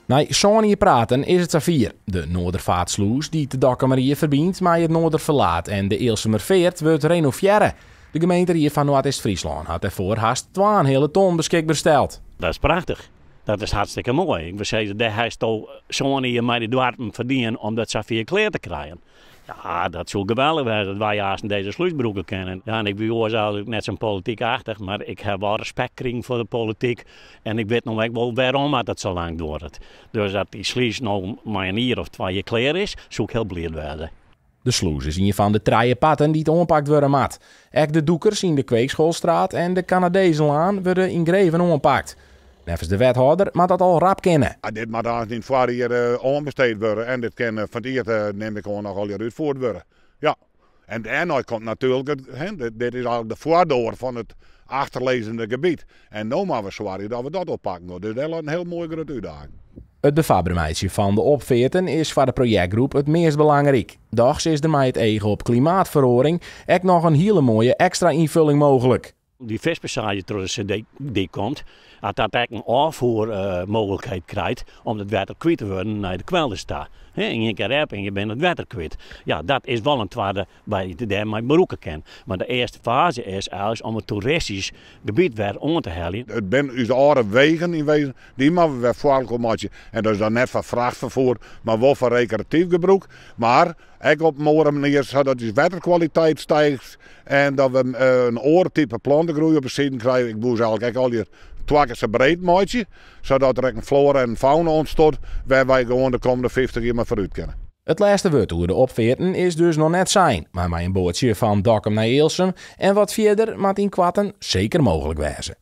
Nei sân jier praten is it safier. De Noarderfaartslûs dy't de Dokkumer Ie ferbynt mei it Noarderferlaat en de Ealsumer Feart wurdt renovearre. De gemeenterie fan Noardeast-Fryslân hat dêrfoar hast twaenheale ton beskikber steld. Dat is prachtich. Dat is hartstikke moai. Ik wol sizze, dêr hasto sân jier mei dy doarpen foar dien om dat safier klear te krijen. Ja, dat soe geweldich wêze dat wy aansten dizze slús brûke kinne. Ja, en ik wie oars eigenlik net sa'n politikachtich, mar ik ha wol respekt krigen foar de polityk en ik wit no ek wol wêrom at it sa lang duorret. Dus at dy slús no mei in jier of twa jier klear is, soe ik hiel bliid wêze. De slûs is ien fan de trije parten dy't oanpakt wurde moat. Ek de dûkers yn de Kweekschoolstraat en de Kanadezenlaan wurde yngreven oanpakt. Neffens de wethâlder moat dat al rap kinne. Dit moat aanst yn it foarjier oanbesteed wurde en dit kin fan 't jier, nim ik oan, noch allegear útfierd wurde. Ja. En dêrnei komt natuerlik it, dit is eigenlik de foardoar fan it achterlizzende gebiet. En no moatte we soargje dat we dat oppakken. Dus dêr leit in hiel moaie grutte útdaging. It befarber meitsjen fan de opfearten is foar de projektgroep it meast belangryk. Dochs is der mei it each op klimaatferoaring ek noch in hiele moaie ekstra ynfulling mooglik. Dy fiskpassaazje troch de seedyk komt, at dat ek in ôffoermooglikheid krijt om it wetter kwyt te wurden nei de kwelders ta. Ien kear eb en je binne it wetter kwyt. Ja, dat is wol in twadde wy dêrmei brûke kin. Mar de earste faze is eins om it toeristysk gebiet wer oan te heljen. It binne ús âlde wegen yn wezen, dy moatte we wer farlik meitsje. En dat is dan net foar frachtferfoer, mar wol foar rekreatyf gebrûk. Mar ek op in oare manier, sadat ús wetterkwaliteit stijgt en dat we in oar type plantegroei op de siden krije. Ik woe se eigenlik ek allegear twa kear sa breed meitsje, sadat der ek in floara en in fauna ûntstiet wêr't wy gewoan de kommende 50 jier mei foarút kinne. It lêste wurd oer de opfearten is dus noch net sein, mar mei in boatsje fan Dokkum nei Ealsum en wat fierder moat ynkoarten seker mooglik wêze.